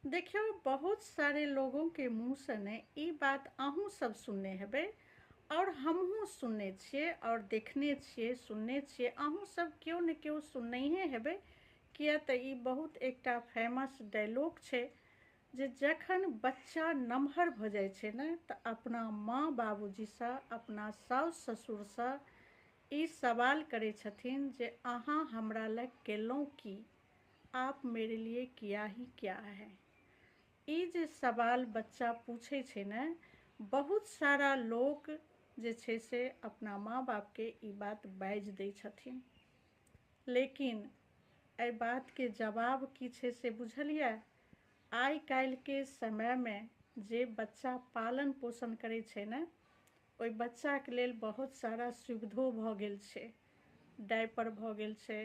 देखियौ बहुत सारे लोगोंके मुँहसँ ने ई बात अहूँ सब सुनने हेबै आओर हमहूँ सुनने छियै आओर देखने छियै सुनने छियै अहूँ सब केओ ने केओ सुननहिए हेबै किए तऽ ई बहुत एकटा फेमस डायलॉग छै जे जखन बच्चा नमहर भऽ जाइ छै ने तऽ अपना माँ बाबूजीसँ अपना साउस ससुरसँ ई सवाल करै छथिन जे अहाँ हमरा लए केलहुँ की? आप मेरे लिए किया ही क्या है। ई जे सवाल बच्चा पूछै छै ने, बहुत सारा लोक जे छै से अपना माँ बापके ई बात बाजि दै छथिन। लेकिन एहि बातके जवाब की छै से बुझलियै? आइ काल्हिके समयमे जे बच्चा पालन पोषण करै छै ने, ओहि बच्चाके लेल बहुत सारा सुविधो भऽ गेल छै। डायपर भऽ गेल छै,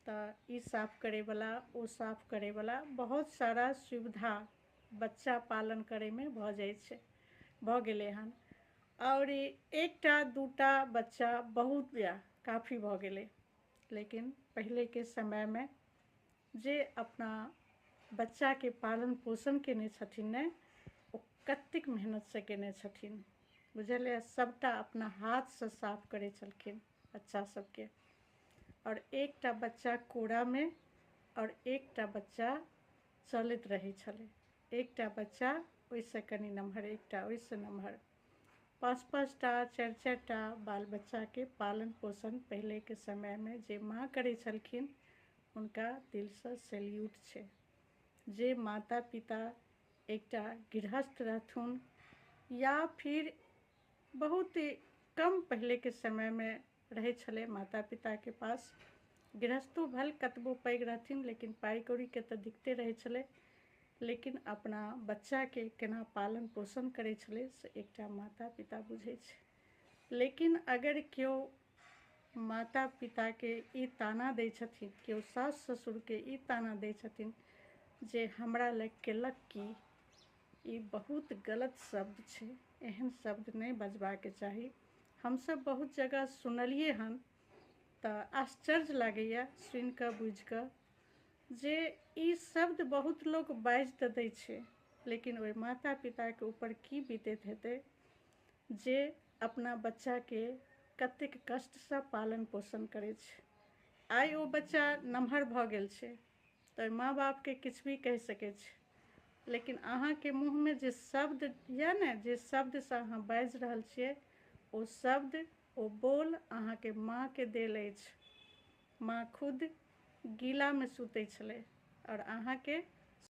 तऽ ई साफ करैवला ओ साफ करैवला बहुत सारा सुविधा बच्चा पालन करैमे भऽ जाइ छै भऽ गेलै हन आओर ई एकटा दूटा बच्चा बहुत यऽ काफी भऽ गेलै लेकिन पहिलेके समयमे जे अपना बच्चाके पालन पोषण केने छथिन ने ओ कतेक मेहनतसँ केने छथिन बुझलियै सभटा अपना हाथसँ साफ करै छलखिन बच्चा सभके आओर एकटा बच्चा कोरामे आओर एकटा बच्चा चलैत रहै छलै एकटा बच्चा ओहिसँ कनि नमहर एकटा ओहिसँ नमहर पाँच पाँचटा चारि चारिटा बाल बच्चाके पालन पोषण पहिलेके समयमे जे माँ करै छलखिन हुनका दिलसँ सैल्यूट छै जे माता पिता एकटा गृहस्थ रहथुन या फिर बहुत कम पहिलेके समयमे रहै छलै माता पिताके पास गृहस्थो भल कतबो पैघ रहथिन लेकिन पाइ कौड़ीके तऽ दिक्कते रहै छलै लेकिन अपना बच्चाके केना पालन पोषण करै छलै से एकटा माता पिता बुझै छै लेकिन अगर केओ माता पिताके ई ताना दै छथिन केओ सास ससुरके ई ताना दै छथिन जे हमरा लए केलक की ई बहुत गलत शब्द छै एहन शब्द नहि बजबाके चाही हमसभ बहुत जगह सुनलियै हन तऽ आश्चर्य लागैए सुनि कऽ बुझि कऽ जे ई शब्द बहुत लोक बाजि तऽ दै छै लेकिन ओहि माता पिताके ऊपर की बीतैत हेतै जे अपना बच्चाके कतेक कष्टसँ पालन पोषण करै छै आइ ओ बच्चा नमहर भऽ गेल छै तऽ माँ बापके किछु भी कहि सकै छै लेकिन अहाँके मुँहमे जे शब्द यऽ ने जे शब्दसँ अहाँ बाजि रहल छियै ओ शब्द ओ बोल अहाँके माँके देल अछि माँ खुद गीलामे सुतै छलै आओर अहाँके